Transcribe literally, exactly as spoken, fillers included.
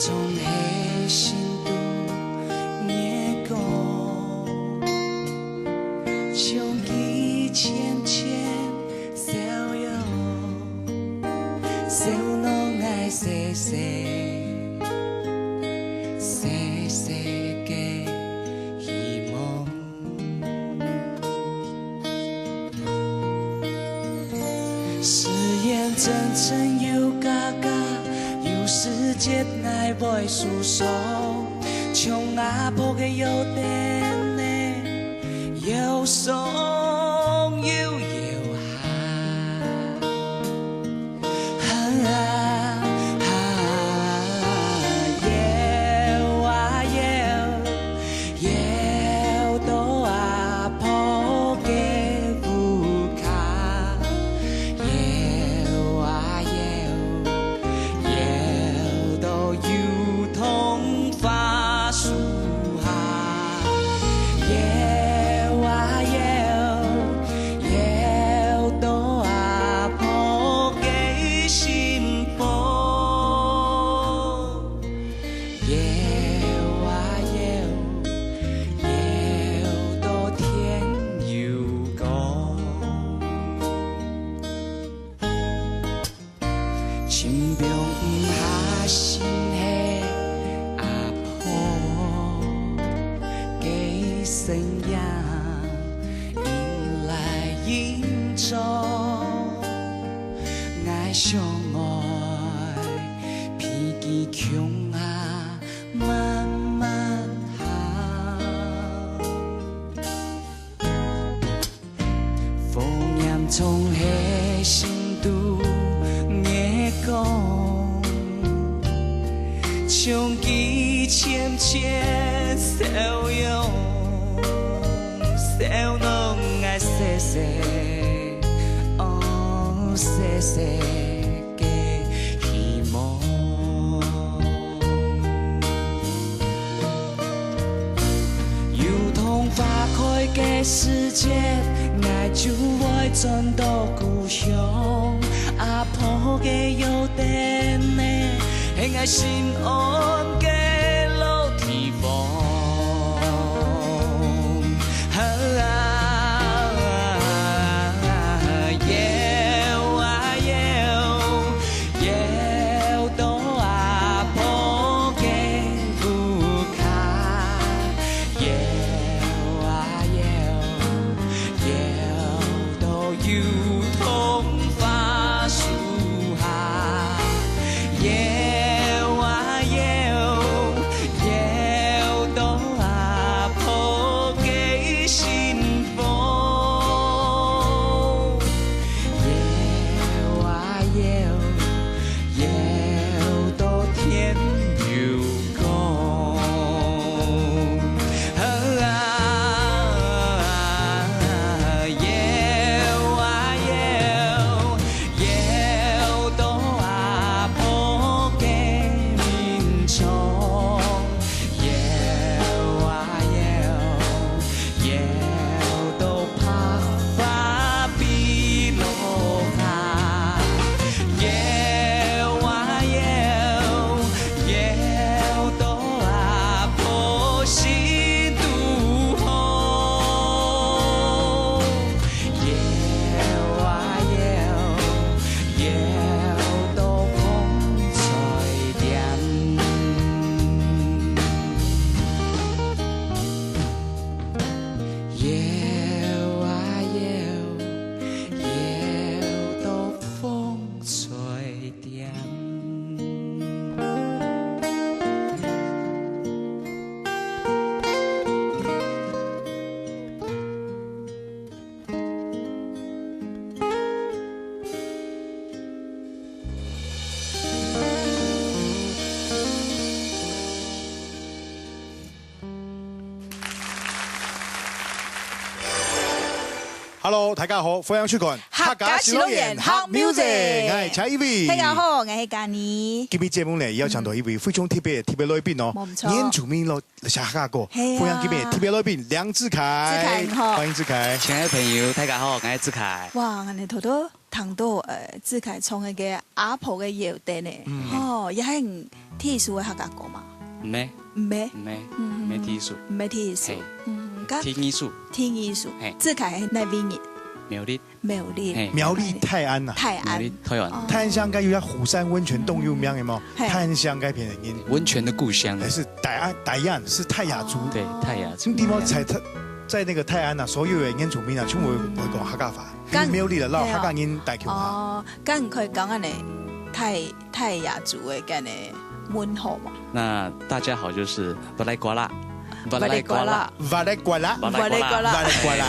總係心肚熱光，像佢淺淺笑容，笑到𠊎細細，細細个希望。 誓言真真又假假，有時節𠊎會受傷，像阿婆个腰凳呢，搖上又搖下。啊，啊，搖啊搖， 搖到阿婆个屋下，搖啊搖，搖到油桐花樹下，搖啊搖，搖到阿婆个心房。 搖啊搖，搖到天又光。盡放毋下心係阿婆个身影，迎來迎走。 𠊎想愛陪佢共下慢慢行。火焰總係心肚熱光，像佢淺淺笑容，笑到𠊎細細，哦，細細 个希望。油桐花開个時節，𠊎就會轉到故鄉。阿婆个腰凳呢，係𠊎心安个老地方。 搖啊搖，搖到阿婆个屋下，搖啊搖，搖到油桐花樹下，搖啊搖， 搖到阿婆个心房，搖啊搖，搖到天又光。啊，搖啊摇， 搖到阿婆个眠床，搖啊摇，搖到白髮飛落下，搖啊搖，搖到阿婆心肚好。 搖啊搖，搖到風吹點。搖啊搖，搖到風吹點。 Hello，大家好，歡迎收看客家新樂園Hot Music。𠊎係Cha Iwi。大家好，𠊎係Kani。今日節目呢，邀請到一位非常特別、特別來賓哦，無錯。原住民咯，來寫客家歌，係啊。歡迎今日特別來賓梁智凱。智凱，你好。歡迎智凱。親愛的朋友，大家好，𠊎係智凱。哇，恁樣頭頭聽到，呃，志凱唱該个阿婆个謠言呢，嗯。吼，也係你第一首个客家歌嘛？毋係，毋係，毋係，嗯，毋係第一首。毋係第一首。嘿。嗯，該第二首。第二首。嘿。志凱係哪位人？苗栗。苗栗。嘿。苗栗泰安啊。泰安。苗栗泰安。哦。泰安鄉該有隻虎山溫泉凍又名个無？嘿。泰安鄉該片个人。溫泉的故鄉。還是泰安，泰安是泰雅族。哦。對，泰雅族。你知無？在，在那個泰安啊，所有个原住民啊，全部會，會講客家話。 該苗栗个，摎客家人大共下。哦，該你可以講恁呢，泰，泰雅族个恁呢問候嘛？那大家好就是瓦剌呱啦，瓦剌呱啦。瓦剌呱啦。瓦剌呱啦。瓦剌呱啦。